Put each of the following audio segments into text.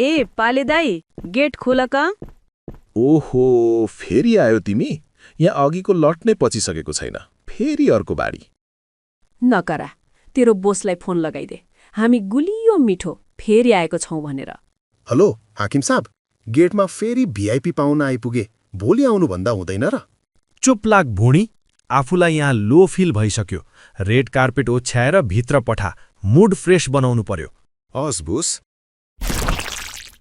ए पाले दाई, गेट खोल क। ओहो, फेरि आयो तिमी? यहाँ अघिको लट नै पचिसकेको छैन, फेरि अर्को बाढी। नकरा, तेरो बोसलाई फोन लगाइदे। हामी गुलियो मिठो फेरि आएको छौं भनेर। हेलो हाकिम साहब, गेटमा फेरि भिआइपी पाउन आइपुगे। भोलि आउनुभन्दा हुँदैन र? चुप लाग भुँडी, आफूलाई यहाँ लो फिल भइसक्यो। रेड कार्पेट ओछ्याएर भित्र पठा, मुड फ्रेस बनाउनु पर्यो। हस् बुस।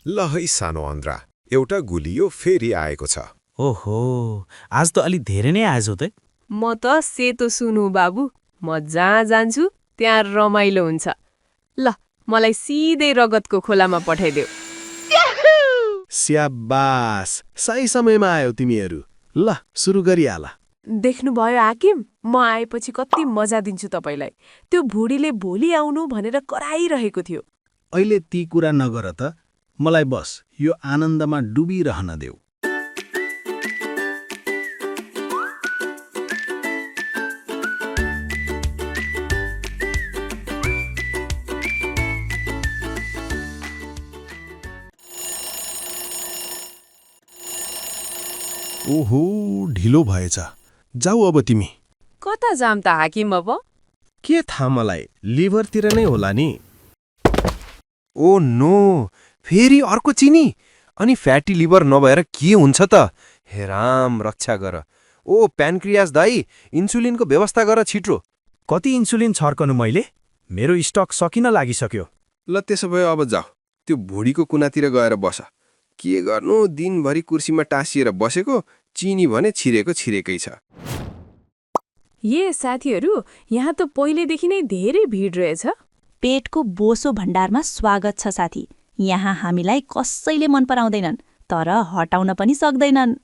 ल है सानो अन्द्रा, एउटा गुलियो फेरि आएको छ। ओहो, आज त अलि धेरै नै आएछौ त। म त सेतो सुनु बाबु, म जहाँ जान्छु त्यहाँ रमाइलो हुन्छ। ल, मलाई सिधै रगतको खोलामा पठाइदेऊ। स्याबास, सही समयमा आयो तिमीहरू। ल, सुरु गरिहाल। देख्नुभयो हाकिम, म आएपछि कति मजा दिन्छु तपाईलाई। त्यो भुडीले भोलि आउनु भनेर कराइरहेको थियो। अहिले ती कुरा नगर त, मलाई बस यो आनन्दमा डुबिरहन देऊ। ओहो, ढिलो भएछ। जाऊ अब तिमी। कता जाम त हाकिम अब? के थाहा मलाई, लिभरतिर नै होला नि। ओ नो, फेरि अर्को चिनी? अनि फ्याटी लिभर नभएर के हुन्छ त? हे राम, रक्षा गर। ओ प्यानक्रियास दाई, इन्सुलिनको व्यवस्था गर छिट्रो। कति इन्सुलिन छर्कनु मैले? मेरो स्टक सकिन लागिसक्यो। ल त्यसो भए अब जाऊ, त्यो भुडीको कुनातिर गएर बस। के गर्नु, दिनभरि कुर्सीमा टाँसिएर बसेको, चिनी भने छिरेकै छ। ये साथीहरू, यहाँ त पहिलेदेखि नै धेरै भिड रहेछ। पेटको बोसो भण्डारमा स्वागत छ साथी। यहाँ हामीलाई कसैले मन पराउँदैनन्, तर हटाउन पनि सक्दैनन्।